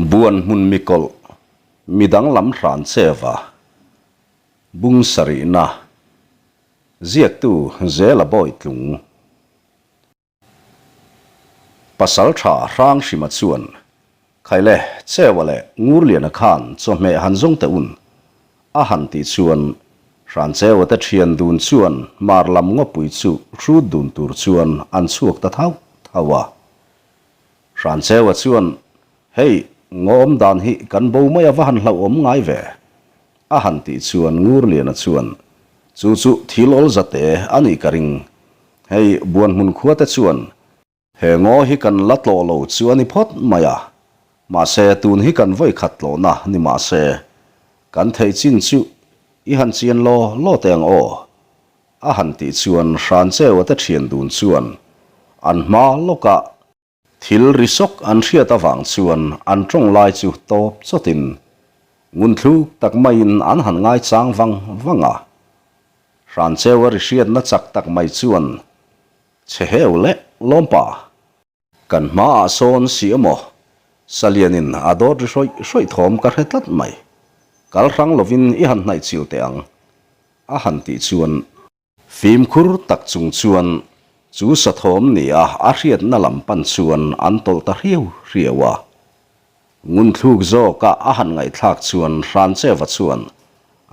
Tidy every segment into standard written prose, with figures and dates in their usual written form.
Buan hmun mikawlh, midang lam hran cheva, bung sarihna, ziaktu Zela Bawitlung. Pasal tha hrang hrima chuan, Khaile, Chewa leh Ngurliana khan chawhmeh han zawng teh un, a han tih chuan Hranchewa te thian dun chuan hmar lam ngawpui chu hrut dun tur chuan an chhuak ta thauh thauh a. Hranchewa chuan, Hei, ngaw awm dan hi kan bo mai a va han hlauhawm ngai ve, a han tih chuan Ngurliana chuan, Chu chu thil awl zate a nih ka ring. Hei, Buanhmun khua te chuan he ngaw hi kan la tlawh lo chu a ni phawt mai a, mahse tun hi kan vawi khat tlawhna ni mahse, kan theih chin chu i han chian law law teh ang aw, a han tih chuan Hrancheua te thian dun chuan an hma lawkah Thil ri sawk an hriat avang chuan an tawng lai chu tawp chawtin ngunthluk tak maiin an han ngaichang vang vang a. Hrancheua ri hriatna chak tak mai chuan che heu leh lawmpa. Kan hmaah sawn si emaw Salianin a dawt ri hrawih hrawih thawm ka hre tlat mai. Kal hrang lovin i han hnaih chil teh ang a han tih chuan Fimkhur tak chung chuan chu sathawm nia a hriatna lam pan chuan an tawlh ta hriau hriau a. Ngunthluk zawka a han ngaihthlak chuan Hrancheva chuan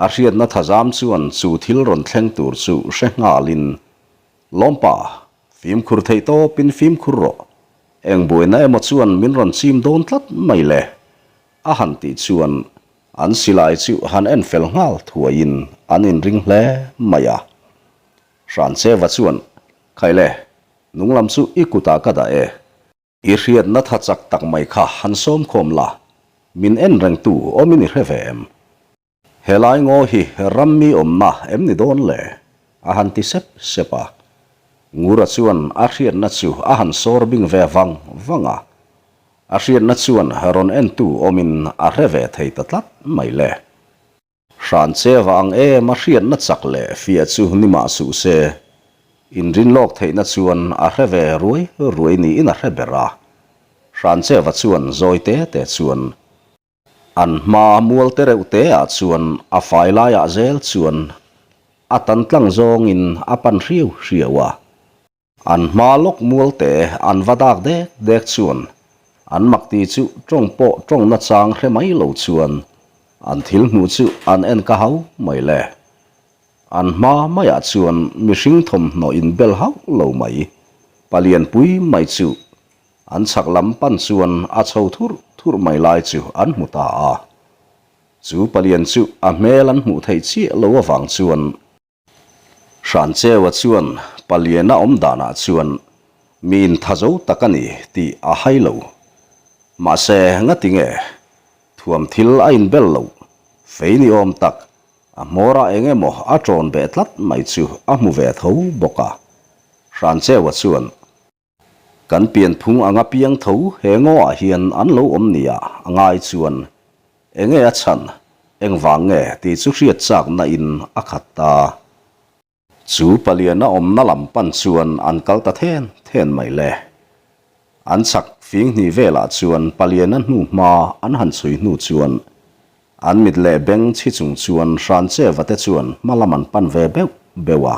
a hriatna thazam chuan chu thil rawn thleng tur chu hre nghalin, Lawmpa, fimkhur theih tawpin fimkhur rawh. Eng buaina emaw chuan min rawn chim dawn tlat mai le, a han tih chuan An silai chu han en fel nghal thuaiin an inring hle mai a. Hrancheva chuan, Khaile, nunglam chu i kutah ka dah e. I hriatna tha chak tak mai kha han sawm khawm la, min en rengtu awmin i hre ve em? Helai ngaw hi ram mi awmna em ni dawn le? A han ti sep sep a. Ngura chuan a hriatna chu a han sawr bing ve vang vang a. A hriatna chuan rawn entu awmin a hre ve thei ta tlat mai le. Hran che vang em a hriatna chak leh fiah chu ni mah suh se, inrin lawk theihna chuan a hre ve ruai ruai niin a hre ber a. Hran che va chuan zawi te te chuan an hma mual te reuh te ah chuan a fai laiah zel chuan a tan tlang zawngin a pan hriau hriau a. An hma lawk mualte an va dak dek dek chuan an makti chu tawng pawh tawng nachang hre mai lo chuan an thil hmuh chu an en ka hau mai le. An hma maiah chuan mihring thawmhnaw inbel hauh lo mai, palianpui mai chu an chhak lam pan chuan a chho thurh thurh mai lai chu an hmu ta a. Chu palian chu a hmel an hmuh theih chiah lo avang chuan Hrancheua chuan Paliana awm danah chuan mi inthazo tak a ni tih a hai lo. Mahse, ngati nge? Thuam thil a inbel lo. Fei ni awm tak, a hmawrah eng emaw a ṭawn beh tlat mai chu a hmu ve tho bawk a. Hrancheua chuan. Kan pianphung anga piang tho he ngaw ah hian an lo awm nia a ngai chuan enge a chhan, engvang nge tih chu hriat chakna in a khat ta. Chu palian a awmna lam pan chuan an kal ta then then mai le. An chhak fing hnih velah chuan palian a hnu hma an han chhui hnu chuan an mit leh beng chhi chung chuan Hrancheva te chuan hma lam an pan ve beuh beuh a.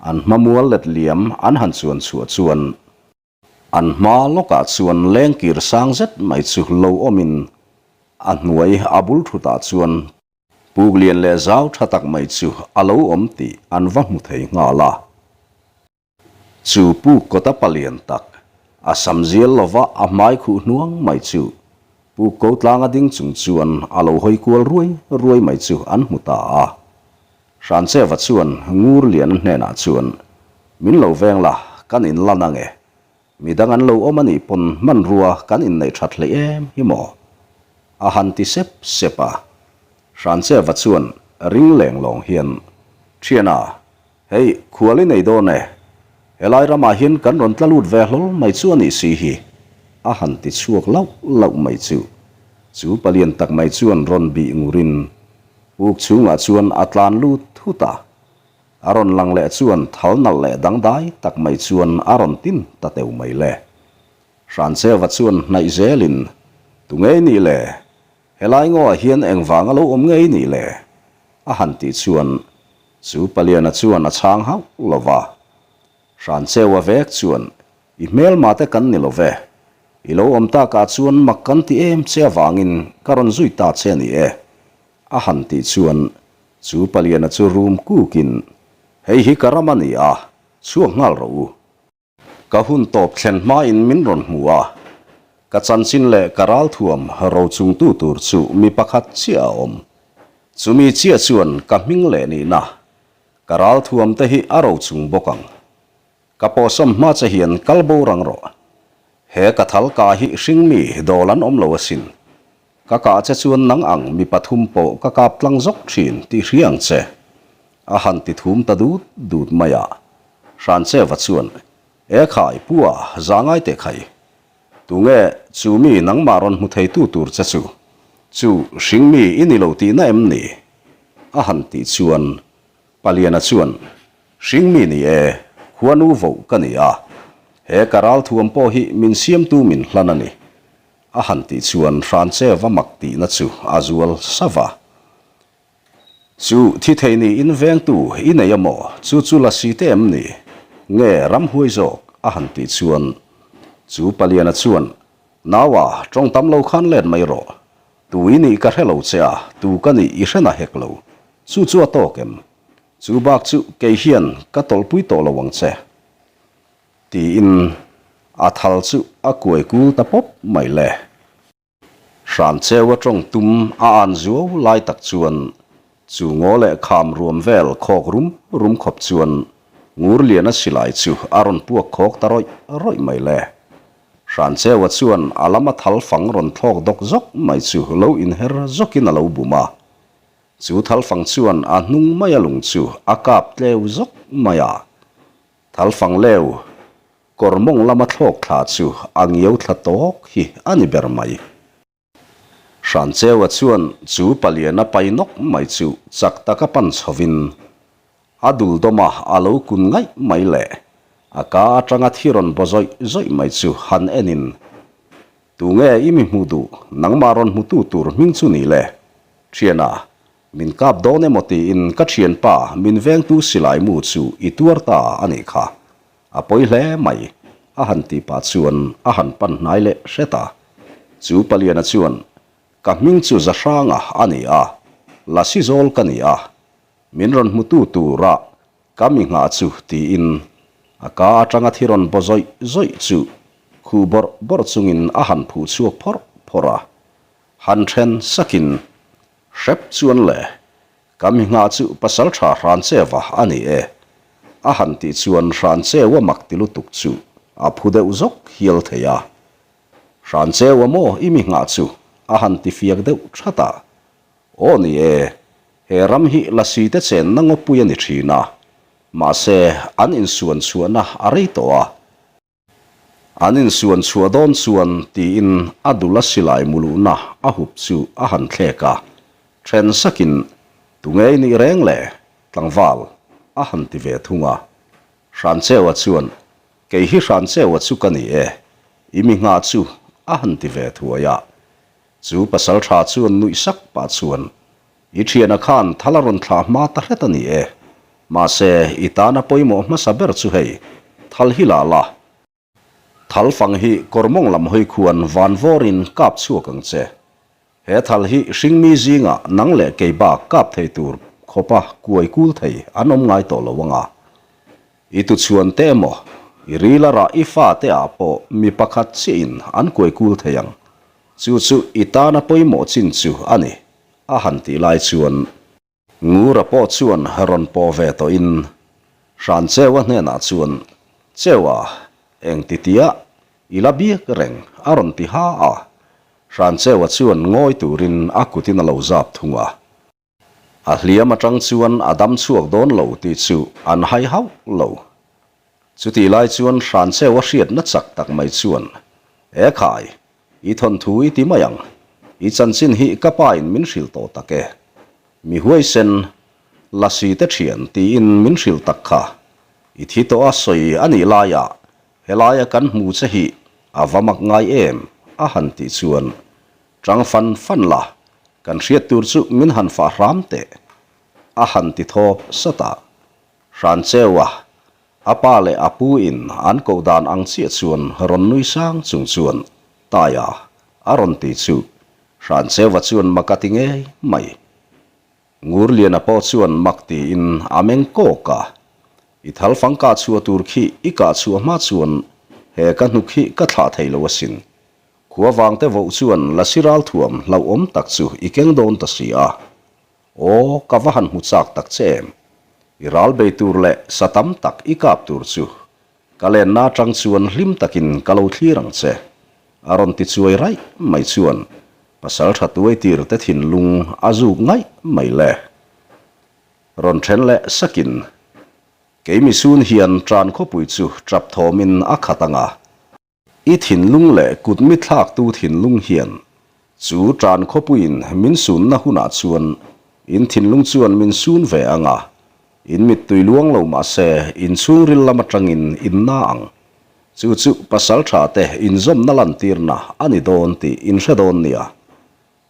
An hma mual let liam an han chuan chhuah chuan an hma lawkah chuan lengkir sang zet mai chu lo awmin a hnuai a bul thutah chuan puk lian leh zau tha tak mai chu a lo awm tih an va hmu thei nghal a. Chu puk kawta palian tak, a sam zial lova a hmai khuh hnuang mai chu puk ko tlanga ding chung chuan a lo hawi kual ruai ruai mai chu an hmu ta a. Hrancheva chuan Ngurliana hnenah chuan, Min lo veng la, kan in lan ange. Midang an lo awm anih pawn hmanrua kan inneih that hleih em hi maw? A han ti sep sep a. Hrancheva chuan ring leng lawng hian, Thiana, hei khual i nei dawn e. Helai ramah hian kan rawn tla lut ve hlawl mai chu anih si hi, a han ti chhuak lauh lauh mai chu. Chu palian tak mai chuan rawn bih ngurin Puk chhungah chuan a tlan lut thut a, a rawn lang leh chuan thal nalh leh dangdai tak mai chuan a rawn tin ta teu mai le. Hrancheva chuan hnaih zelin, Tu ngei nih le? Helai ngawah hian engvanga lo awm ngei nih le? A han tih chuan chu Paliana chuan a chhang hauh lo va. Hrancheua vek chuan, I hmelma te kan ni lo ve. I lo awm takah chuan mak kan ti em che avangin ka rawn zui ta che a ni e. A han tih chuan chu Paliana chu rum kukin, Hei hi ka ram a ni a, chhuak nghal rawh u. Ka hun tawp thlen hmain min rawn hmu a, ka chanchin leh ka ralthuam rochungtu tur chu mi pakhat chiah a awm. Chumi chiah chuan ka hming leh nihna, ka ralthuam te hi a rochung bawk ang. Ka pawhsawm hma che hian kal bo rang rawh. He ka thal kah hi hringmi dawl an awm lo asin. Ka kah che chuan nang ang mi pathum pawh ka kap tlang zawk thin tih hria ang che. A han ti thum ta dut dut mai a. Hrancheva chuan, E khai, pu a, za ngai teh khai. Tunge chu mi nangmah rawn hmu theitu tur che chu? Chu hringmi i ni lo tihna em ni? A han tih chuan Paliana chuan, Hringmi ni e, khuanu voh ka ni a. He ka ralthuam pawh hi min siamtu min hlan a ni. A han tih chuan Hrancheva mak tihna chu a zual sava. Chu thi thei niin vengtu i nei a maw? Chu chu lasi te em ni? Nge ramhuai zawk? A han tih chuan chu Paliana chuan, Naua, tawng tam lo khan let mai rawh. Tu i nih ka hre lo che a, tu ka nih i hre na hek lo. Chu chu a tawk em? Chu bak chu kei hian ka tawlhpui tawh lo ang che. Tiin a thal chu a kuai kul ta pawp mai le. Hrancheu a tawng tum a an zuau lai tak chuan chu ngaw leh kham ruam vel khawk rum rum khawp chuan Ngurliana silai chu a rawn puak khawk ta rawih rawih mai le. Hrancheua chuan a lama thal fang rawn thlawk dawk zawk mai chu lo inher zawkin a lo bum a. Chu thal fang chuan a hnung maia lung chu a kap tleu zawk mai a. Thal fang leu Kawr mawng lama thlawk thla chu a ngiau thla tawk hi a ni ber mai. Hrancheua chuan chu paliana pai nawk mai chu chak taka pan chhovin a dul dawma a lo kun ngaih mai leh a ka atanga thi rawn baw zawih zawih mai chu han enin, Tunge i mi hmuh duh, nangmah rawn hmutu tur hming chu ni le? Thiana, min kap dawn emaw tiin ka thianpa min vengtu silai mu chu i tuar ta a nih kha. A pawi hle mai, a han tih pah chuan a han pan hnai leh hret a. Chu Paliana chuan, Ka hming chu Zahranga a ni a, Lasi zawl ka ni a, min rawn hmutu tura ka mi nghah chu tiin a ka atanga thi rawn baw zawih zawih chu khuh bawrh bawrh chungin a han phuh chhuak phawrh phawrh a. Han then sakin, Hrep chuan le, Ka mi nghah chu pasal tha Hrancheva a ni e. A han tih chuan Hrancheua mak ti lutuk chu a phu deuh zawk hial thei a. Hrancheua maw i mi nghah chu a han ti fiak deuh that a. Aw ni e, he ram hi lasi te chenna ngawpui a ni thin a. Mahse an insuan chhuahna a rei tawh a. An insuan chhuah dawn chuan tiin a dul a silai muluhna a hup chu a han thlek a, then sakin, Tunge i nih reng le? Tlangval, a han ti ve thung a. Hrancheua chuan, Kei hi Hrancheua chu ka ni e, i mi nghah chu, a han ti ve thuai a. Chu pasal tha chuan nuih sak pah chuan, I thiana khan thal a rawn thlah hma ta hret a ni e. Mahse, i tana pawimawh hmasa ber chu hei, thal hi lah la. Thal fang hi kawr mawng lam hawi khuan van vawrin kap chhuak ang che. He thal hi hringmi zingah nang leh kei bak kap thei tur khawpa kuai kul thei an awm ngai tawh lo anga. I tuchhuan te emaw, i rila rah i fa te ah pawh mi pakhat chiahin an kuai kul thei ang. Chu chu i tana pawimawh chin chu a ni. A han tih lai chuan Ngura pawh chuan rawn pawh ve tawhin Hrancheua hnenah chuan, Cheua, eng ti tia i la biak reng a rawn ti ha a. Hrancheua chuan ngawi turin a kutin a lo zap thung a. A hliam atang chuan a dam chhuak dawn lo tih chu an hai hauh lo. Chutih lai chuan Hrancheua hriatna chak tak mai chuan, E khai, I thawnthu i ti mai ang. I chanchin hi ka pa in min hrilh tawh tak e. Mi huaisen, lasi te thian tiin min hrilh tak kha. I thi tawh a sawi a nih laiah helaia kan hmu che hi a va mak ngai em? a han tih chuan. Ṭang fan fan la, kan hriat tur chu min han fah hram teh, a han ti thawp sat a. Hrancheua, a pa leh a pu in an koh dan ang chiah chuan rawn nui sang chung chuan Taia a rawn ti chu Hrancheua chuan mak a ti ngei mai. Ngurliana pawh chuan mak tiin a meng kawk a, I thalfang kah chhuah tur khi i kah chhuah hma chuan he ka hnuk hi ka thlah thei lo asin. Khua vangte voh chuan lasi ralthuam hlauhawm tak chu i keng dawn ta si a. Aw, ka va han hmu chak tak che em. I ral bei tur leh sa tam tak i kap tur chu ka lenna atang chuan hlim takin ka lo thlir ang che. A rawn ti chuai raih mai chuan pasal tha tuai tir te thinlung a zuk ngaih mai le. Rawn then leh sakin keimi sun hian tan khawpui chu tap thawmin a khat ang a. I thinlung leh kut mithlaktu thinlung hian chu tan khawpuiin min sunna hunah chuan in thinlung chuan min sun ve ang a, in mittui luang lo mah se in chhungril lam atangin in na ang. Chu chu pasaltha te inzawmna lantirna a ni dawn tih in hre dawn nia.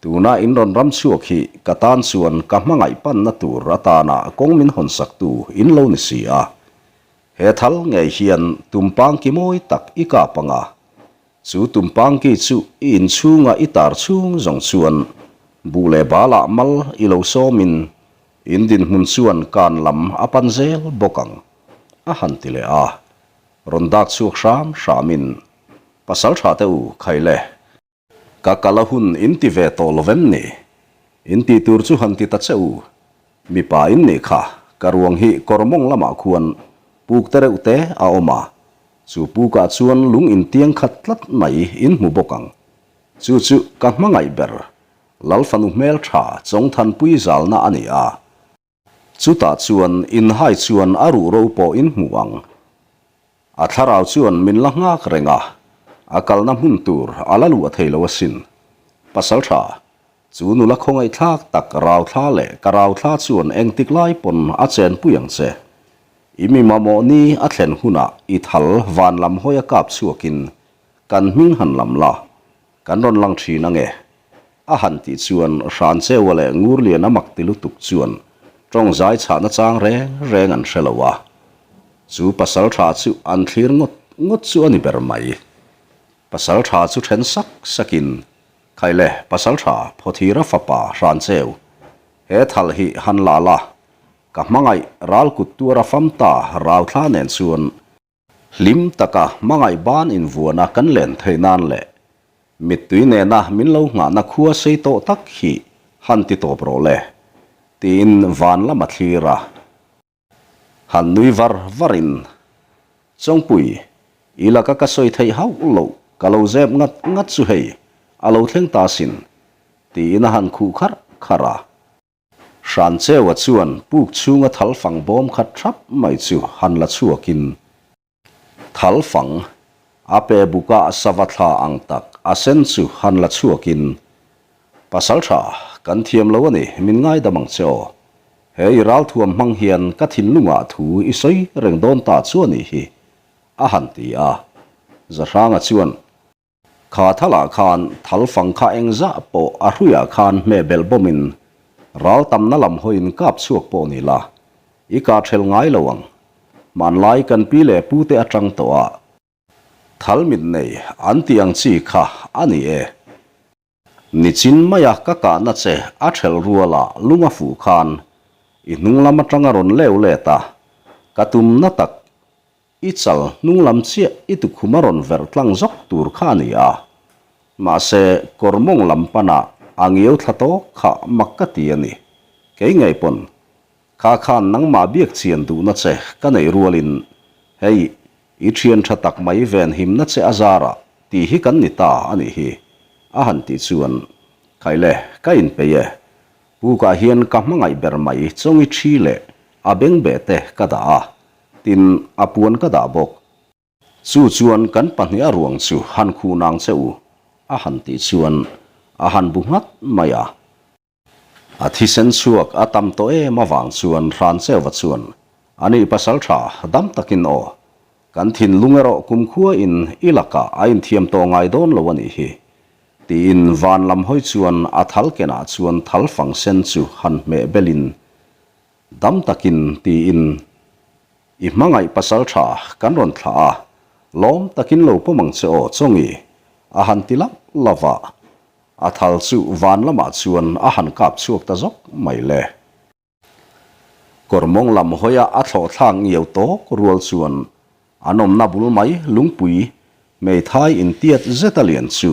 Tuna in rawn ram chhuak hi ka tan chuan ka hmangaih panna tur atana kawng min hawnsaktu in lo ni si a. He thal ngei hian tumpang ki mawi tak i kap ang a, chu tumpang ki chu i inchhunga i tar chhung zawng chuan buh leh balah mal i lo sawmin in dinhmun chuan kan lam a pan zel bawk ang, a han ti leh a. Rawn dak chhuak hram hramin, Pasal tha teh u, khai le. Ka kal a hun in ti ve tawh lo vem ni? In ti tur chu han ti ta che u. Mipa in nih kha, ka ruang hi kawr mawng lamah khuan puk te reuh te a awm a, chu pukah chuan lung in tiang khat tlat mai in hmu bawk ang. Chu chu ka hmangaih ber, Lal fanu hmel tha Chawngthanpui zalna a ni a. Chutah chuan inhai chuan a ruh ro pawh in hmu ang. A thlarau chuan min la nghak reng a, a kalna hmun tur a la luah thei lo asin. Pasaltha, chu nula khawngaihthlak tak rauthla leh ka rauthla chuan engtik lai pawn a chenpui ang che. I mi mamawh ni a thlen hunah i thal van lam hawi a kap chhuakin kan hming han lam la, Kan rawn lang thin ange. A han tih chuan Hrancheua leh Ngurliana mak ti lutuk chuan tawng zai chhahna chang reng reng an hre lo a. Chu pasal tha chu an thlir ngawt ngawt chu a ni ber mai. Pasal tha chu then sak sakin, Khaile, pasal tha, Phawthira fapa Hrancheu, he thal hi han la la, ka hmangaih ral kut tuara fam ta rauthla nen chuan Hlim taka hmangaih ban invuana kan len theih nan leh mittui nena min lo nghahna khua sei tawh tak hi han ti tawp rawh le, tiin van lam a thlir a. Han nui var varin, Chawngpui, i laka ka sawi theih hauh loh ka lo zep ngat ngat chu hei, a lo thleng ta sin, tiin a han khuh kharh kharh a. Hrancheua chuan puk chhunga thalfang bawm khat thap mai chu han la chhuakin, thalfang a pe buka sava thla ang tak a sen chu han la chhuakin, Pasaltha, kan thiam lo a ni, min ngaidam ang che aw. He i ralthuam hmang hian ka thinlungah thu i sawi reng dawn ta chu a nih hi, a han ti a. Zahranga chuan, Kha thalah khan thalfang kha engzah pawh a hruiah khan hmeh belh bawmin ral tamna lam hawiin kap chhuak pawh ni la, i kah ṭhel ngai lo ang. Hmanlai kan pi leh pute aṭang tawh a, thal mit nei an tih ang chi kha a ni e. Nichin maia ka kahna che a ṭhelh ruala lung a fuh khan i hnung lam aṭanga rawn leu let a, ka tumna tak I chal hnung lam chiah i tukhum a rawn verh tlang zawk tur kha a ni a, mahse kawr mawng lam pana a ngiau thla tawk kha mak ka ti a ni. Kei ngei pawn kha khan nangmah biak chian duhna che ka neih rualin hei i thian tha tak mai venhimna che a zarah tih hi kan ni ta a nih hi a han tih chuan Khaile ka inpeih e, pukah hian ka hmangaih ber mai chawngi thi leh a bengbeh te ka dah a, Tin, a puan ka dah bawk. Chu chuan kan pahniha ruang chu han khuh nang che u, a han tih chuan a han bu nghat mai a. A thisen chhuak a tam tawh em avang chuan Hrancheuva chuan, A nih pasal tha, dam takin aw. Kan thinlung erawh kumkhua in i lakah a inthiam tawh ngai dawn lo a nih hi. Tiin van lam hawi chuan a thal kenah chuan thal fang sen chu han hmeh belin, Dam takin tiin I hmangaih pasal tha kan rawn thlah a, lawm takin lo pawm ang che aw Chawngi, a han ti lauh lauh a. A thal chu van lamah chuan a han kap chhuak ta zawk mai le. Kawr mawng lam hawia a thlawh thlak ngiau tawk rual chuan an awmna bul mai lungpui hmeithai intiat zeta lian chu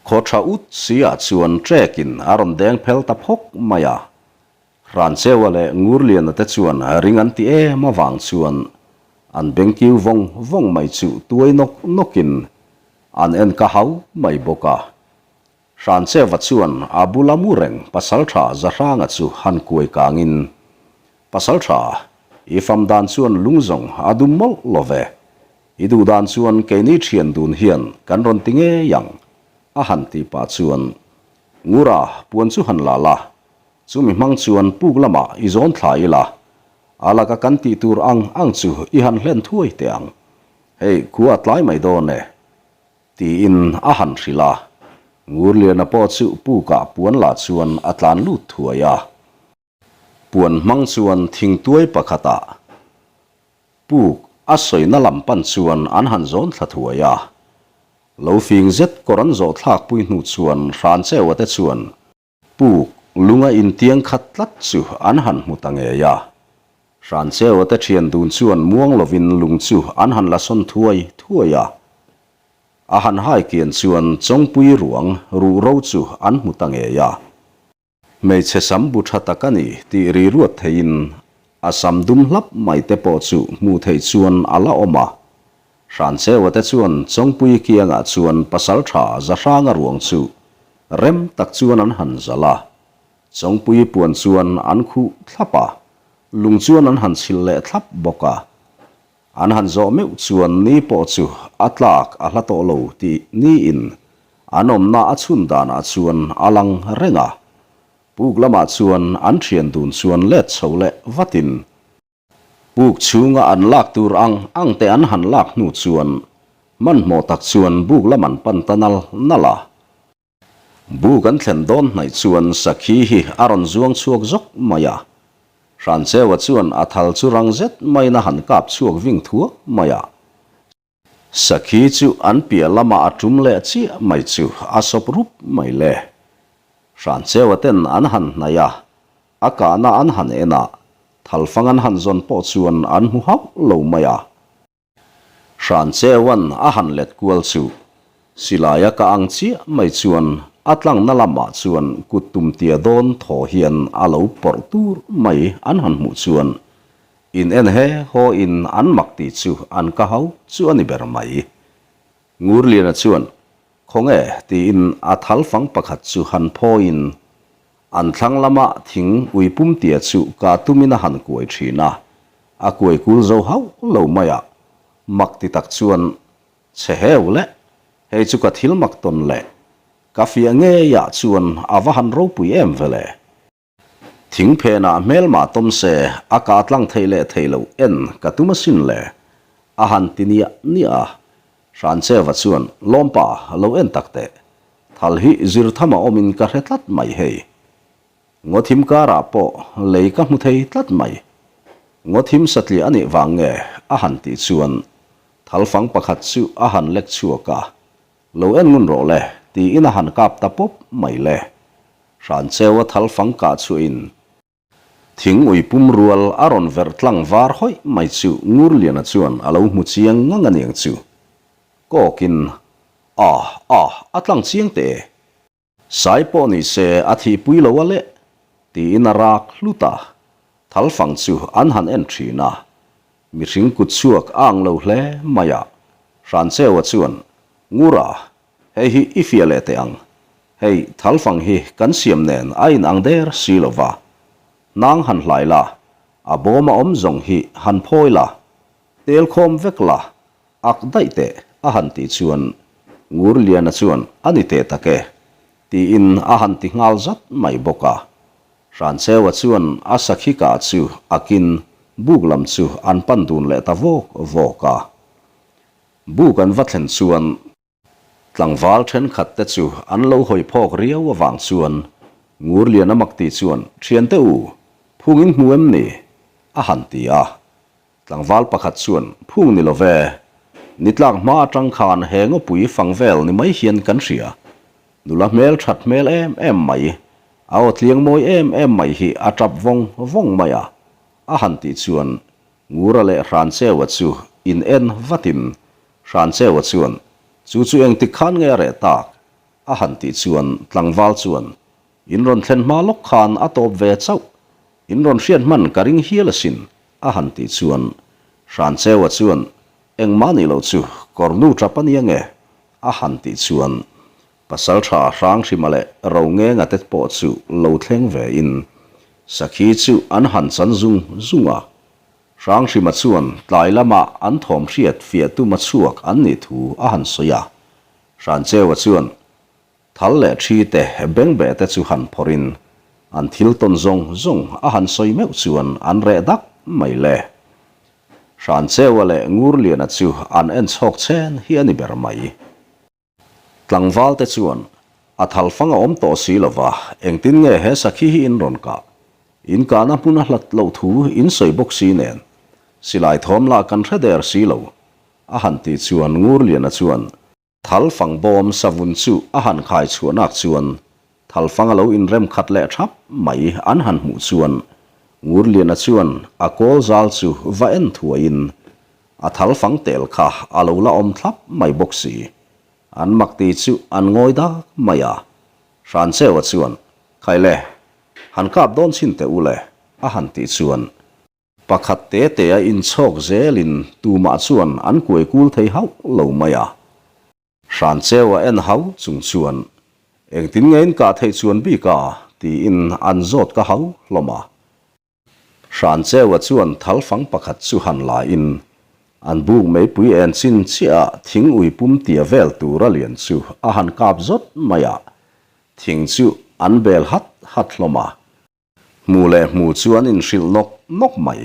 khaw tha ut si ah chuan trekin a rawn deng phel ta phawk mai a. Hrancheua leh Ngurliana te chuan ring an ti em avang chuan an bengkiu vawng vawng mai chu tuai nawk nawkin an en ka hau mai bawk a. Hrancheva chuan a bula mu reng Pasaltha Zahranga chu han kuai kangin, Pasaltha, i fam dan chuan lung zawng a dum mawlh lo ve. I duh dan chuan keini thian dun hian kan rawn ti ngei ang, a han tih pah chuan Ngura puan chu han la la, chumi hmang chuan puk lamah i zawn thla ila, a laka kan tih tur ang ang chu i han hlen thuai teh ang. Hei, khua a tlai mai dawn e. Tiin a han hrilh a, Ngurliana pawh chu pukah puan lah chuan a tlan lut thuai a. Puan hmang chuan thingtuai pakhatah puk a sawina lam pan chuan an han zawn thla thuai a. Lo fing zet kawr an zawh thlak pui hnu chuan Hrancheua te chuan Puk lunga intiang khat tlat chu an han hmu ta ngei a. Hrancheua te thian dun chuan muang lovin lung chu an han la sawn thuai thuai a. A han hai kian chuan Chawngpui ruang ruh ro chu an hmu ta ngei a. Hmeichhe sam bu tha tak a ni tih ri ruat theiin a sam dum hlap mai te pawh chu hmuh theih chuan a la awm a. Hrancheua te chuan Chawngpui kiangah chuan pasaltha Zahranga ruang chu rem tak chuan an han zalh a. Chawngpui puan chuan an khuh thlap a, lung chuan an han chhilh leh thlap bawk a. An han zawh meuh chuan ni pawh chu a tlak a hla tawh lo tih niin an awmna a chhun danah chuan a lang reng a. Puk lamah chuan an thian dun chuan let chho leh vatin Buk chhunga an lak tur ang ang te an han lak hnu chuan hmanhmawh tak chuan buk lam an pan ta nal nal a. Buk an thlen dawn hnaih chuan sakhi hi a rawn zuang chhuak zawk mai a. Hrancheua chuan a thal chu rang zet maiin a han kap chhuak ving thuak mai a. Sakhi chu an piah lamah a tum leh chiah mai chu a sawp rup mai le. Hrancheua ten an han hnaih a, A kahna an han en a, thalfang an han zawn pawh chuan an hmu hauh lo mai a. Hrancheua'n a han let kual chu silaia ka ang chiah mai chuan a tlangna lamah chuan kut tum tia dawn thaw hian a lo pawrh tur mai an han hmuh chuan in en he haw in an mak tih chu an ka hau chu a ni ber mai. Ngurliana chuan Khawnge tiin a thalfang pakhat chu han phawiin An thlang lama thing ui pum tia chu ka tumin a han kuai thin a, a kuai kul zo hauh lo mai a, mak ti tak chuan, Chhe heu le, hei chu ka thil mak tawn le, ka fiah ngeiah chuan a va han ropui em ve le. Thing phenah hmelmah tawm se a kah tlang theih leh theih loh en ka tum asin le, a han ti niah niah a. Hrancheva chuan, Lawmpa, lo en tak teh. Thal hi zir tham a awmin ka hre tlat mai hei. Ngaw thim karah pawh lei ka hmu thei tlat mai. Ngaw thim satliah a nih vang nge a han tih chuan thalfang pakhat chu a han lek chhuak a, Lo en ngun rawh le tiin a han kap ta pawp mai le. Hrancheua thalfang kah chhuahin Thing ui pum rual a rawn verh tlang var hawih mai chu Ngurliana chuan a lo hmu chiang ngang a niang chu. Kawkin, A, a, a tlang chiang teh e. Sai pawh ni se a thihpui lo a leh, tiin a rak hlut a. Thalfang chu an han en thin a. Mihring kut chhuak a ang lo hle mai a. Hrancheua chuan, Ngura, Hei hi i fiah leh teh ang. Hei, thalfang hi kan siam nen a in ang der si lo va. Hnang han hlai la, a bawm a awm zawng hi han phawi la, tel khawm vek la, ak daih teh a han tih chuan Ngurliana chuan a ni teh tak e tiin a han ti nghal zat mai bawk a. Hrancheua chuan a sakhi kah chu akin buk lam chu an pan dun leh ta vawk vawk a. Buk an va thlen chuan. Tlangval thenkhat te chu an lo hawi phawk riau avang chuan Ngurliana mak ti chuan, Thiante u, phung in hmu em ni? a han ti a. Tlangval pakhat chuan, Phung ni lo ve, ni tlak hma atang khan he ngawpui fang vel ni mai hian kan hria. Nula hmel that hmel em em mai, a aw tliang mawi em em mai hi a tap vawng vawng mai a, a han tih chuan Ngura leh Hrancheua chu in en vatin Hrancheua chuan, Chu chu engtik khan nge a reh tak? a han tih chuan tlangval chuan, In rawn thlen hma lawk khan a tawp ve chauh, in rawn hriat hman ka ring hial asin, a han tih chuan Hrancheua chuan, Engmah nih loh chu, kawrnu tap a nia nge? a han tih chuan Pasaltha Hranghrima leh Rongenga te pawh chu lo thleng ve in Sakhi chu an han chan zung zung a. Hranghrima chuan tlai lama an thawm hriat fiah tuma chhuak an nih thu a han sawi a. Hrancheua chuan Thal leh thi te bengbeh te chu han phawrh in an thil tawn zawng zawng a han sawi meuh chuan an reh dak mai le. Hrancheua leh Ngurliana chu an en chhawk chen hi a ni ber mai. Tlangval te chuan, A thal fang a awm tawh si lo va, engtin nge he sakhi hi in rawn kah? In kahna hmun a hlat loh thu in sawi bawk si nen, silai thawm lah kan hre der si lo, a han tih chuan Ngurliana chuan, Thal fang bawm savun chu a han khai chhuahnak chuan thal fang a lo inrem khat leh thap mai an han hmuh chuan Ngurliana chuan a kawl zal chu va en thuaiin A thal fang tel kha a lo la awm thlap mai bawk si. An mak ti chu an ngawi dak mai a. Hrancheua chuan, Khai le, han kap dawn chhin teh u le, a han tih chuan, pakhat te te a inchhawk zelin tumah chuan an kuai kul thei hauh lo mai a. Hrancheua en hau chung chuan, Engtin nge in kah theih chuan bik a? tiin an zawt ka hau hlawm a. Hrancheua chuan thalfang pakhat chu han la in, an buk meipui en chin chiah ah thing ui pum tia vel tur a lian chu a han kap zawt mai a, thing chu an bel hat hat hlawm a. Hmu leh hmu chu an inhrilh nawk nawk mai.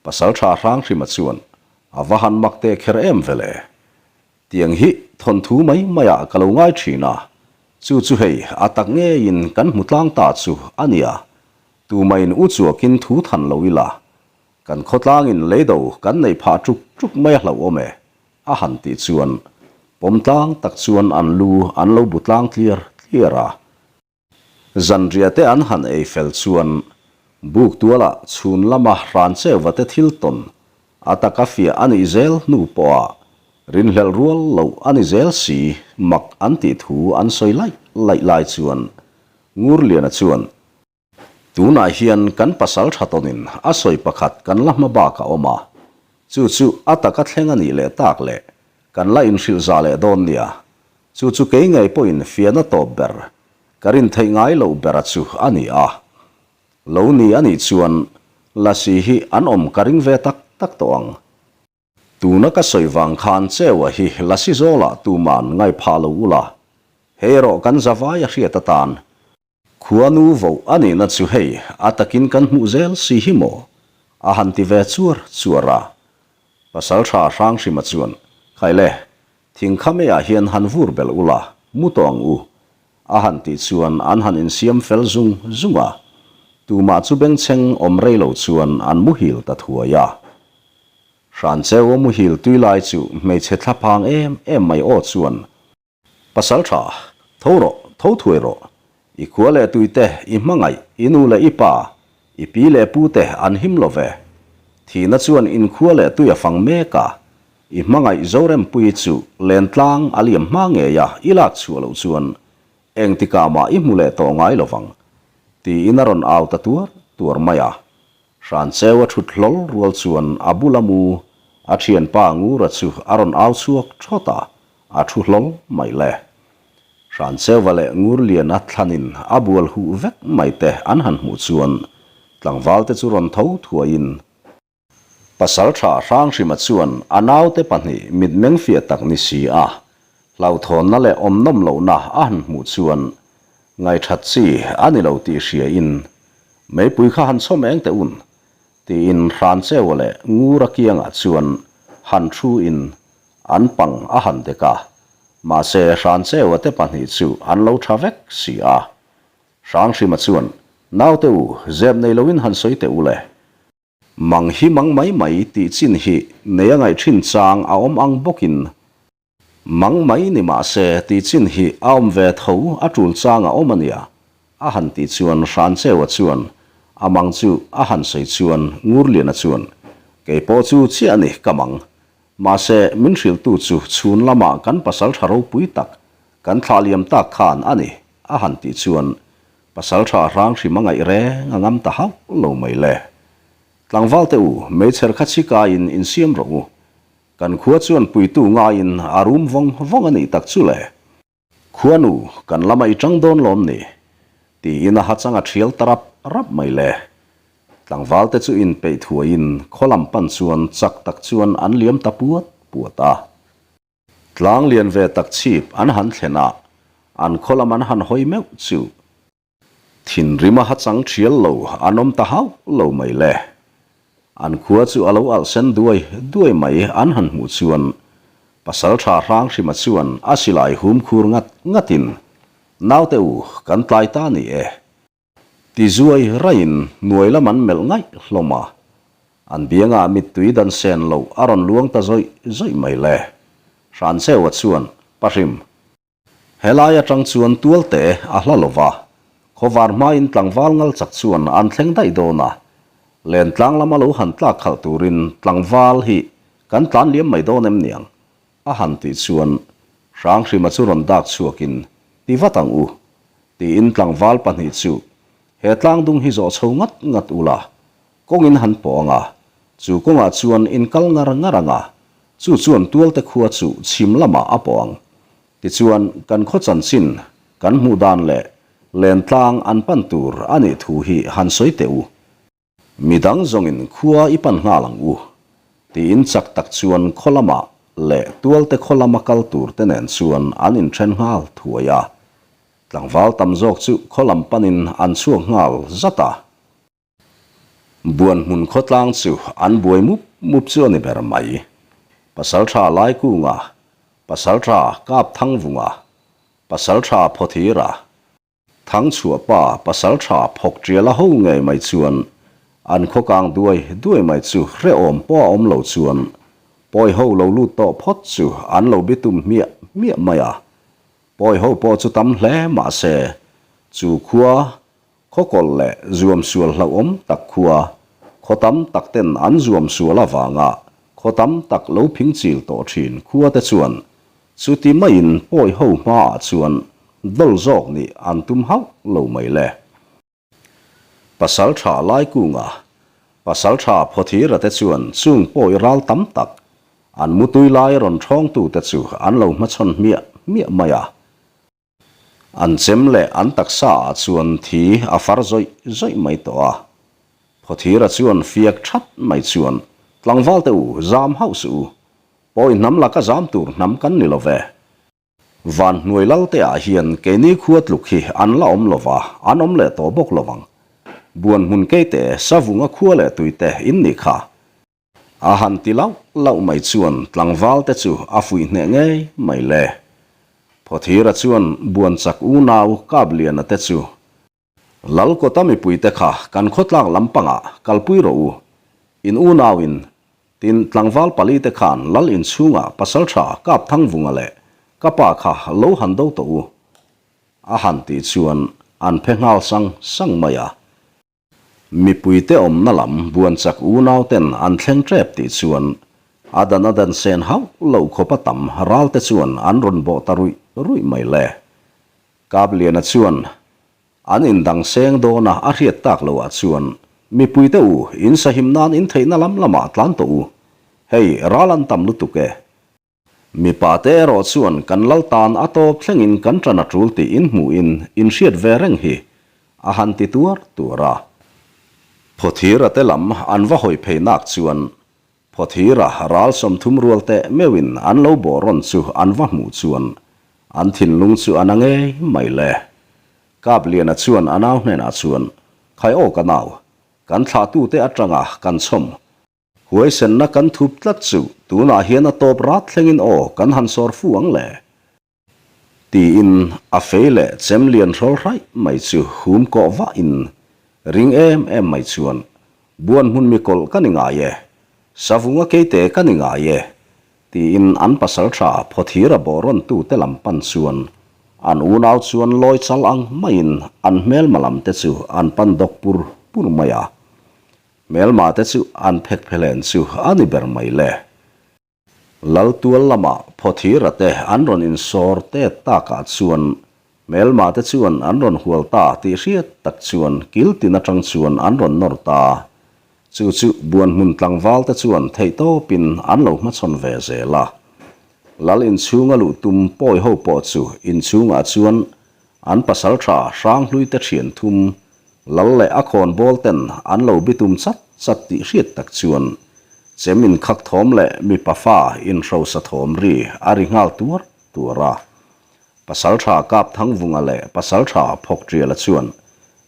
Pasaltha Hranghrima chuan a va han mak teh kher em vele. Tiang hi thawnthu mai maiah ka lo ngai thin a, chu chu hei a tak ngeiin kan hmu tlang ta chu a nia. Tumahin u chuakin thu than lo ila, kan khawtlangin leido kan neih phah ṭuk ṭuk mai a hlauhawm e, a han tih chuan pawm tlang tak chuan an lu an lo bu tlang tliar tliar a. Zanriah te an han ei fel chuan buk tualah chhun lama hran cheuva te thil tawn a taka fiah a nih zel hnu pawha rinhlelh rual loh a ni zel si mak an tih thu an sawi laih laih lai chuan Ngurliana chuan Tunah hian kan pasal tha tawnin a sawi pakhat kan la hma bak a awm a, chu chu a taka thleng a nih leh tak leh kan la inhrilh zah leh dawn nia. Chu chu kei ngei pawhin fiahna tawp ber, ka rin theih ngai loh bera chu a ni a. Lo ni a nih chuan Lasi hi an awm ka ring ve tak tak tawh ang. Tuna ka sawi vang khan Cheua hi Lasi zawlah tuman ngai phah lo ula, hei erawh kan zavai a hriat atan. Khuanu voh a nihna chu hei a takin kan hmuh zel si hi maw? a han ti ve chuar chuar a. Pasaltha Hranghrima chuan, Khai le, thing kha meiah hian han vur belh ula, mu tawh ang u, a han tih chuan an han insiam fel zung zung a. Tumah chu bengchheng awm rei lo chuan an muhil ta thuai a. Hrancheua muhil tui lai chu hmeichhe thlaphang em em mai aw chuan, Pasal tha, tho rawh, tho thuai rawh. I khua leh tui te, i hmangaih, i nu leh i pa, i pi leh pu te an him lo ve. Thihna chuan in khua leh tui a fang mek a, i hmangaih Zorempuii chu lentlang a liam hma ngei a i lak chhuah loh chuan engtikah mah i hmu leh tawh ngai lo vang, tiin a rawn au ta tuar tuar mai a. Hrancheu a thut hlawl rual chuan a bula mu a thianpa Ngura chu a rawn au chhuak thawt a, a thu hlawl mai le. Hrancheuva leh Ngurliana thlanin a bual huh vek mai te an han hmuh chuan tlangvalte chu rawn tho thuaiin Pasaltha Hranghrima chuan a naute pahnih mitmeng fiah tak ni si a, hlauhthawnna leh awmnawm lohna a han hmuh chuan ngaithat chi a ni lo tih hriain Meipui kha han chhawm eng teh un, tiin Hrancheua leh Ngura kiangah chuan han thu in an pang a han dek a. Mahse, Hrancheua te pahnih chu an lo tha vek si a. Hranghrima chuan, Naute u, zep nei loin han sawi teh u le. Mang hi mang mai mai tih chin hi nei a ngaih thin chang a awm ang bawkin Mang mai ni mah se tih chin hi a awm ve tho a tul chang a awm a nia, a han tih chuan Hrancheua chuan a mang chu a han sawi chuan Ngurliana chuan kei pawh chu chiah a ni ka mang. Mahse min hrilhtu chu chhun lamah kan pasaltha ropui tak kan thlah liam tak khan a ni a han tih chuan pasaltha Hranghrim a ngaih reng a ngam ta hauh lo mai le. Tlangval te u meichher kha chikaiin insiam rawh u Kan khua chuan puitu ngaiin a rum vawng vawng a nih tak chu le. Khuanu, kan lama i tang dawn lawm ni? tiin a hachang a thial ta rap rap mai le. Tlangval te chu inpeih thuaiin khaw lam pan chuan chak tak chuan an liam ta puat puat a. Tlang lian ve tak chhip an han thlen a, an khaw lam an han hawi meuh chu. Thinrima hachang thial lo an awm ta hauh lo mai le. An khua chu a lo alh sen duai duai mai an han hmuh chuan Pasaltha Hranghrima chuan a silai hum khur ngat ngatin, Naute u, kan tlai ta ni e. Ti zuai raiin hnuai lam an melh ngaih hlawm a. An biangah mittui dan sen loh a rawn luang ta zawih zawih mai le. Hrancheua chuan, Pahrim, Helai atang chuan tualte a hla lo va, khawvar hmain tlangval ngal chak chuan an thleng daih dawn a, len tlang lama lo han tlak khalh turin tlangval hi kan tlan liam mai dawn em niang? a han tih chuan Hranghrima chu rawn dak chhuakin ti vat ang u tiin tlangval pahnih chu he tlangdung hi zawh chho ngat ngat ula Kawngin han pawh ang a, chu kawngah chuan in kal ngar ngar ang a, chu chuan tualte khua chu chhim lamah a pawh ang. Tichuan, kan khaw chanchin, kan hmuh dan leh lentlang an pan tur a nih thu hi han sawi teh u. Midang zawngin khua i pan nghal ang u, tiin chak tak chuan khaw lamah leh tualte khaw lama kal tur te nen chuan an inthen nghal thuai a. Tlangval tam zawk chu khaw lam panin an chhuak nghal zat a. Buanhmun khawtlang chu an buai mup mup chu a ni ber mai. Pasaltha Laikunga, Pasaltha Kapthangvunga, Pasaltha Phawthira, Thangchhuahpa Pasaltha Phawkṭiala ho ngei mai chuan an khaw kang duai duai mai chu hrehawm pawh a awm lo chuan pawi ho lo lut tawh phawt chu an lo bitum hmiah hmiah mai a. Pawi ho pawh chu tam hle mahse chu khua Khawkawlh leh zuam sual hlauhawm tak khua, khaw tam tak ten an zuam sual avanga khaw tam tak lo phing chil tawh thin khua te chuan chuti maiin pawi ho hmaah chuan dawl zawk nih an tum hauh lo mai le. Pasal tha Laikunga, pasal tha Phawthira te chuan chung pawi ral tam tak an mutui lai rawn thawngtute chu an lo hmachhawn hmiah hmiah mai a. An chem leh an taksa ah chuan thi a far zawih zawih mai tawh a. Phawthira chuan fiak that mai chuan, Tlangval te u, zam hauh suh u. Pawi hnam laka zam tur hnam kan ni lo ve. Van hnuai lal te ah hian keini khua tluk hi an la awm lo va, an awm leh tawh bawk lo vang. Buan hmun keite, savunga khua leh tuite in nih kha. A han ti lauh lauh mai chuan tlangval te chu a fuih hneh ngei mai le. Phawthira chuan Buanchak unau Kapliana te chu Lalkawta mipuite kha kan khawtlak lampangah kalpui rawh u. In unauin tin tlangval pali te khan Lal inchhungah Pasaltha Kapthangvunga leh ka pa kha lo han do tawh u. A han tih chuan an phe nghal sang sang mai a. Mipuite awmna lam Buanchak unauten an thleng tep tih chuan a dan a dan sen hauh loh khawpa tam ralte chuan an rawn bawh ta ruih ruih mai le. Kapliana chuan an indang seng dawna a hriat tak loh ah chuan mipuite u in sahim nan in theihna lam lamah tlan tawh u. Hei ral an tam lutuk e. Mipa te erawh chuan kan lal tan a tawp thlengin kan ṭan a ṭul tih in hmuhin in hriat ve reng hi a han ti tuar tuar a. Phawthira te lam an va hawi phei nak chuan Phawthira ral 30 rual teh meuhin an lo bawh rawn chu an va hmuh chuan an thinlung chu a na ngei mai le. Kapliana chuan a nau hnenah chuan, Khai aw ka nau, kan thlahtute aṭanga kan chhawm Huaisenna kan thup tlat chu tunah hian a tawp rat thlengin aw kan han sawr fu ang le. Tiin a fei leh chem lian hrawl hraih mai chu hum kawh vah in ring em em mai chuan, Buan hmun mi kawlh ka ni ngai e, Savunga keite ka ni ngai e, tiin an pasaltha Phawthira bawh rawn tu te lam pan chuan an unau chuan lawi chal ang maiin an hmelma lam te chu an pan dawk pur pur mai a. Hmelma te chu an phek phelen chu a ni ber mai le. Laltual lama Phawthira te an rawn insawr tet takah chuan hmelma te chuan an rawn hual ta tih hriat tak chuan kil tin atang chuan an rawn nawr ta. Chu chu Buanhmun tlangval te chuan theihtawpin an lo hmachhawn ve zel a. Lal inchhunga luh tum pawi ho pawh chu inchhungah chuan an pasaltha Hranghlui te thian thum Lal leh a khawnbawl ten an lo bitum chat chat tih hriat tak chuan chem inkhak thawm leh mipa fa inhrosa thawm ri a ri nghal tuar tuar a. Pasaltha Kapthangvunga leh Pasaltha Phawkṭiala chuan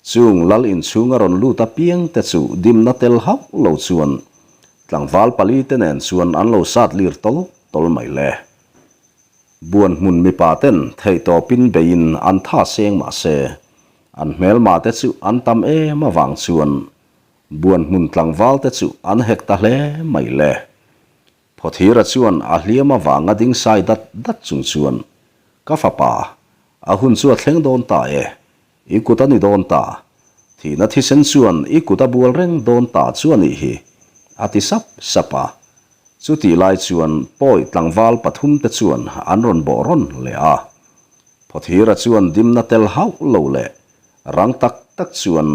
chung Lal inchhunga rawn lut apiang te chu dimna tel hauh lo chuan tlangval pali te nen chuan an lo sat lir tawl tawl mai le. Buan hmun mipa ten theihtawpin beiin an tha seng mah se, an hmelma te chu an tam em avang chuan buan hmun tlangval te chu an hek ta hle mai le. Phawthira chuan a hliam avanga ding sai dat dat chung chuan, Ka fapa, a hun chu a thleng dawn ta e, i kut a ni dawn ta, thihna thisen chuan i kut a bual reng dawn ta chu a nih hi, a ti sap sap a. Chutih lai chuan pawi tlangval pathumte chuan an rawn bawh rawn leh a. Phawthira chuan dimna tel hauh lo leh rang tak tak chuan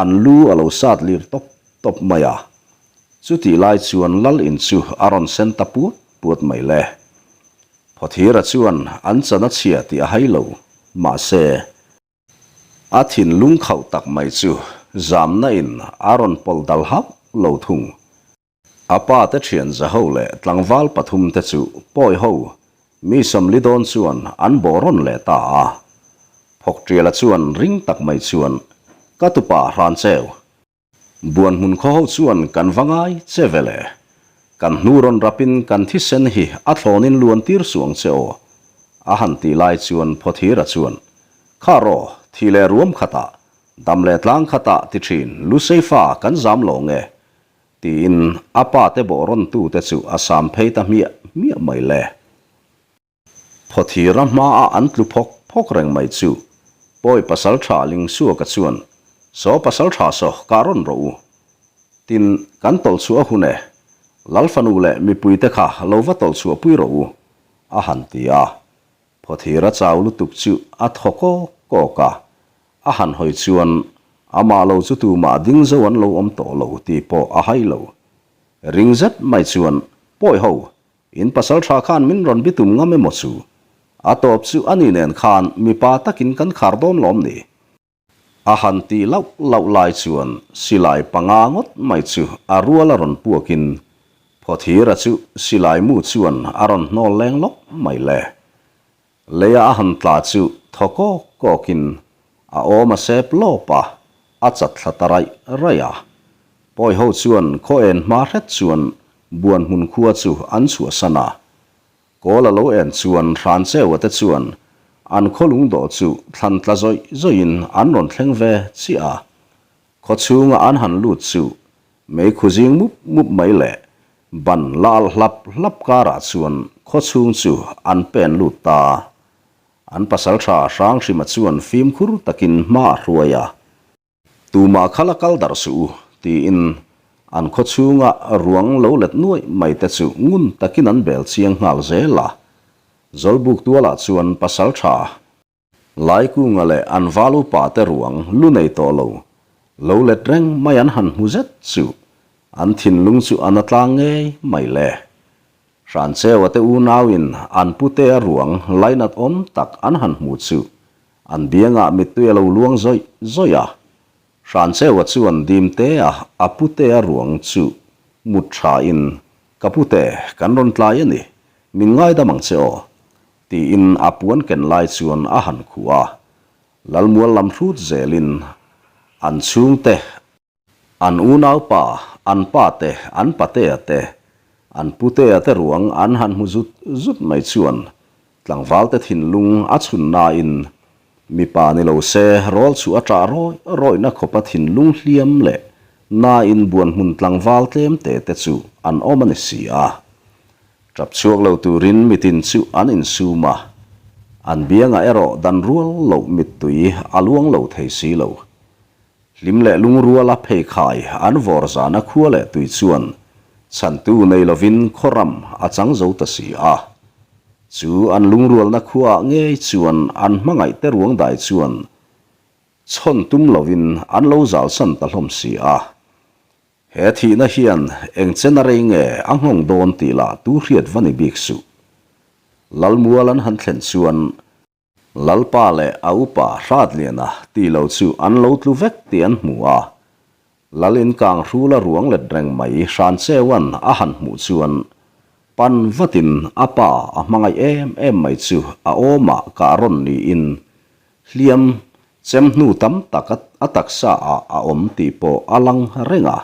an lu a lo sat lir tawp tawp mai a. Chutih lai chuan lal in chu a rawn sen ta puat puat mai le. Phawthira chuan an chan a chhia tih a hai lo, mahse, A thinlung khauh tak mai chu zamna in a rawn pawlh dal hauh lo thung. A pa te thian zaho leh tlangval pathum te chu pawi ho mi sawmli dawn chuan an bawh rawn leh ta a. Phawkṭiala chuan ring tak mai chuan, Ka tupa Hrancheu, Buanhmun khaw ho chuan kan va ngai che ve le. Kan hnu rawn rapin kan thisen hi a thlawnin luan tir suh ang che aw, a han tih lai chuan Phawthira chuan, Kha rawh, thi leh ruam khatah, dam leh tlang khatah ti ṭhin Luseifa kan zam lo nge, Tiin a pa te bawh rawn tu te chu a sam phei ta hmiah hmiah mai le. Phawthira hmaa an tlu phawk phawk reng mai chu Pawi Pasaltha Lingsuaka chuan, Saw Pasaltha saw kah rawn rawh u. Tin, kan tawlh chhuah a hun e. Lal fanu leh mipui te kha lo va tawlh chhuah pui rawh u, a han ti a. Phawthira chau lutuk chu a thaw kawk kawk a, a han hawi chuan amah lo chu tumah ding zo an lo awm tawh lo tih pawh a hai lo. Ring zet mai chuan, Pawi ho, in pasal tha khan min rawn bitum ngam emaw chu? A tawp chu ani nen khan mipa takin kan khar dawn lawm ni? A han tih lauh lauh lai chuan silai panga ngawt mai chu a rual a rawn puakin Phawthira chu silai mu chuan a rawn hnawl leng lawk mai le. Leia a han tla chu thaw kawk kawkin a awm a sep lawp a, a chat thla ta raih raih a. Pawi ho chuan khaw en hma hret chuan Buanhmun khua chu an chhuahsan a, Kawl a lo en chuan Hrancheua te chuan an khaw lungdawh chu thlan tla zawih zawihin an rawn thleng ve chiah a. Khaw chhunga an han lut chu meikhu zing mup mup mai leh ban la alh hlap hlap karah chuan khaw chhung chu an pen lut ta. An pasaltha Hranghrima chuan fimkhur takin hma a hruai a. Tumah kha la kal darh suh u, tiin an khaw chhunga ruang lo let nuaih mai te chu ngun takin an bel chiang nghal zel a. Zawlbuk tualah chuan pasal tha Laikunga leh an val upa te ruang lu nei tawh lo, lo let reng mai an han hmu zet chu an thinlung chu a na tlang ngei mai le. Hrancheua te unauin an putea ruang lainat awm tak an han hmu chu An biangah mittui a lo luang zawih zawih a, Hrancheua chuan Dimtea a putea ruang chu mut thain, Ka pute, kan rawn tlai a ni, min ngaidam ang che aw, tiin a puan ken lai chuan a han khuh a. Lalmual lam hrut zelin an chhungte An unaupa, an pa te, an patea te, an putea te ruang an han hmu zut zut mai chuan. Tlangvalte thinlung a chhun nain mipa ni lo se rawl chu a ṭah rawih rawihna khawpa thinlung hliam leh nain buanhmun tlangval tlem te te chu an awm a ni si a. Ṭap chhuak lo turin mitin chu an insum a, an biangah erawh dan rual loh mittui a luang lo thei si lo. Hlim leh lungruala pheikhai an vawr zana khua leh tui chuan chhantu nei lovin khawram a chang zo ta si a. Chu an lungrualna khuaah ngei chuan an hmangaihte ruang dai chuan chhawn tum lovin an lo zalsan ta hlawm si a. He thihna hian eng chen a rei nge a nghawng dawn tih lah tu hriat va ni bik suh. Lalmual an han thlen chuan Lalpa leh a upa Hratliana tih lo chu an lo tlu vek tih an hmu a. Lal in kang hrula ruang let reng mai Hrancheuan a han hmuh chuan pan vatin a pa a hmangaih em em mai chu a awmah kah rawn niin hliam chem hnu tam tak a taksa ah a awm tih pawh a lang reng a.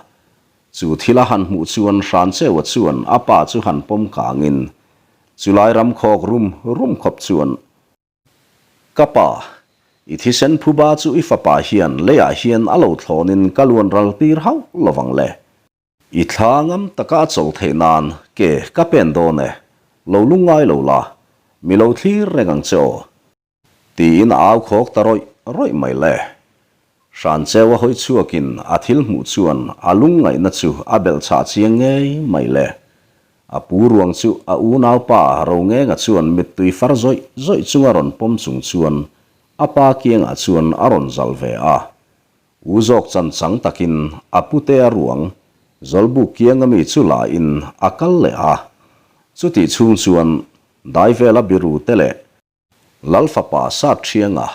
Chu thil a han hmuh chuan Hrancheua chuan a pa chu han pawm kangin Chulai ram khawk rum rum khawp chuan, Ka pa, i thisen phuba chu i fapa hian leiah hian a lo thlawnin ka luan ral tir hauh lovang le. I thla ngam taka a chawl theih nan ke ka pen dawn e, lo lungngai lo la, mi lo thlir reng ang che aw. Tiin a au khawk ta rawih rawih mai le. Hrancheu a hawi chhuakin a thil hmuh chuan a lungngaihna chu a belh chhah chiang ngei mai le. A pu ruang chu a unaupa Rongenga chuan mittui far zawih zawih chunga rawn pawm chung chuan a pa kiangah chuan a rawn zal ve a. U zawk chan chang takin a putea ruang Zawlbuk kianga mi chu la in a kal leh a. Chutih chhung chuan dai vela biru te leh Lal fapa sat thianga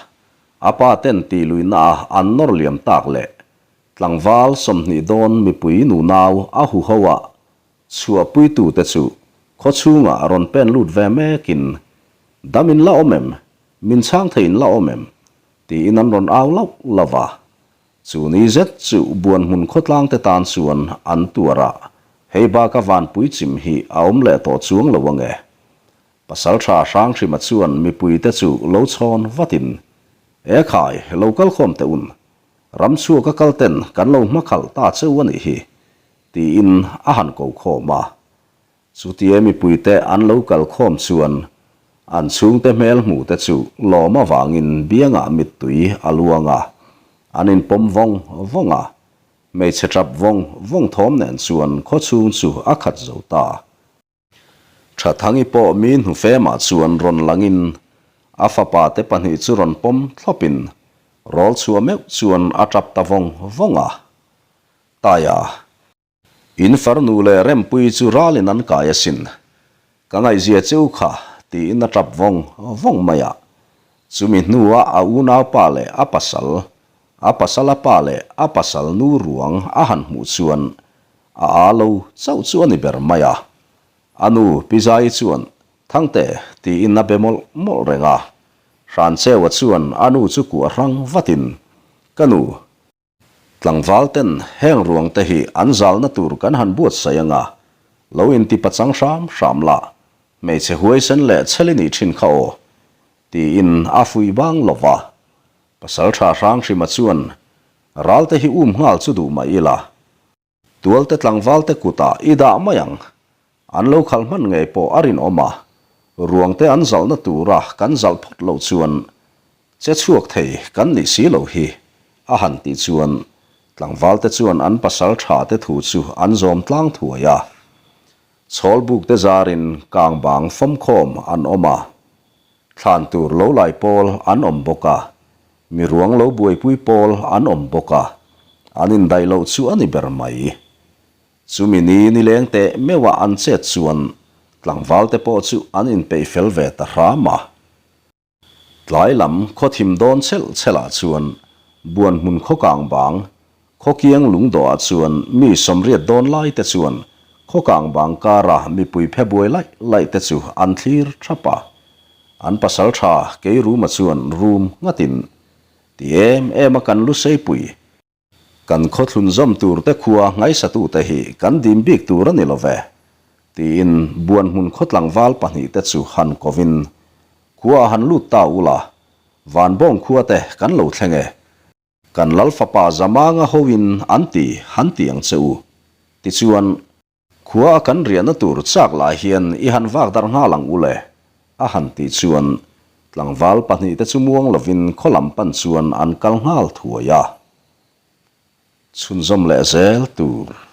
a pa ten tih luihna a an nawr liam tak leh tlangval 20 dawn mipui nunau a huho a chhuahpuitu te chu khawchhungah rawn pen lut ve mekin dam in la awm em? Min chhang thei in la awm em? tiin an rawn au lauh lauh a. Chu ni zet chu Buanhmun khawtlang te tan chuan an tuar a, hei baka vanpui chim hi a awm leh tawh chuang lo ange. Pasalṭha Hranghrima chuan mipuite chu lo chhawn vatin, E khai, lo kal khawm teh un. Ram chhuak a kal ten kan lo hmakhalh ta cheu a nih hi, tiin a han ko khawm a. Chutia mipuite an lo kal khawm chuan an chhungte hmel hmuhte chu lawm avangin biangah mittui a luang a, an inpawm vawng vawng a. Hmeichhe ṭap vawng vawng thawm nen chuan khawchhung chu a khat zo ta. Thathangi pawh mi hnufemah chuan rawn langin a fapa te pahnih chu rawn pawm thlawpin rawl chhuah meuh chuan a tap ta vawng vawng a. Taia, in farnu leh Rempuii chu ralin an kai asin, ka ngaihzia cheu kha tiin a tap vawng vawng mai a. Chumi hnuah a unaupa leh a pasal, a pasala pa leh a pasal nu ruang a han hmuh chuan A aa lo chauh chu a ni ber mai a. A nu Pi Zaii chuan, Thangte, tiin a be mawlh mawlh reng a. Hrancheua chuan a nu chu kuah hrang vatin, Ka nu, tlangval ten heng ruang te hi an zalna tur kan han buatsaih ang a, lo inti pachang hram hram la, hmeichhe huaisen leh chhel i nih thin kha aw, tiin a fuih bang lo va. Pasaltha Hranghrima chuan, Ralte hi um nghal chu duh mah ila, Tualte tlangvalte kutah i dah mai ang. An lo khalh hman ngei pawh a rinawm a, ruangte an zalhna tura kan zalh phawt loh chuan che chhuak thei kan nih si lo hi, a han tih chuan tlangvalte chuan an pasal tha te thu chu an zawm tlang thuai a. Chhawlbuk te zarin kang bang fawmkhawm an awm a, thlan tur lo lai pawl an awm bawk a, mi ruang lo buaipui pawl an awm bawk a, an indaih loh chu a ni ber mai. Chumi ni nileng teh meuha an chet chuan tlangval te pawh chu an inpeih fel ve ta hram a. Tlai lam khaw thim dawn chelh chelh ah chuan buan hmun khaw kang bang, khaw kiang lung dawh ah chuan mi 80 dawn lai te chuan khaw kang bang kara mipui phe buai laih laih te chu an thlir thap a. An pasal tha Keiruma chuan rum nghatin, Ti em em a kan lu seipui, Kan khawthlun zawm tur te khua ngaisatute hi kan dim bik tur a ni lo ve, tiin Buanhmun khaw tlangval pahnihte chu han kovin. Khua a han lut ta ula, Vanbawng khua te kan lo thleng e. Kan Lal fapa Zamanga hoin an ti han ti ang che u. Tichuan, khua a kan riahna tur chak lai hian i han vak darh nghal ang ule, a han tih chuan tlangval pahnihte chu muang lovin khaw lam pan chuan an kal nghal thuai a. Chhunzawm leh zel tur.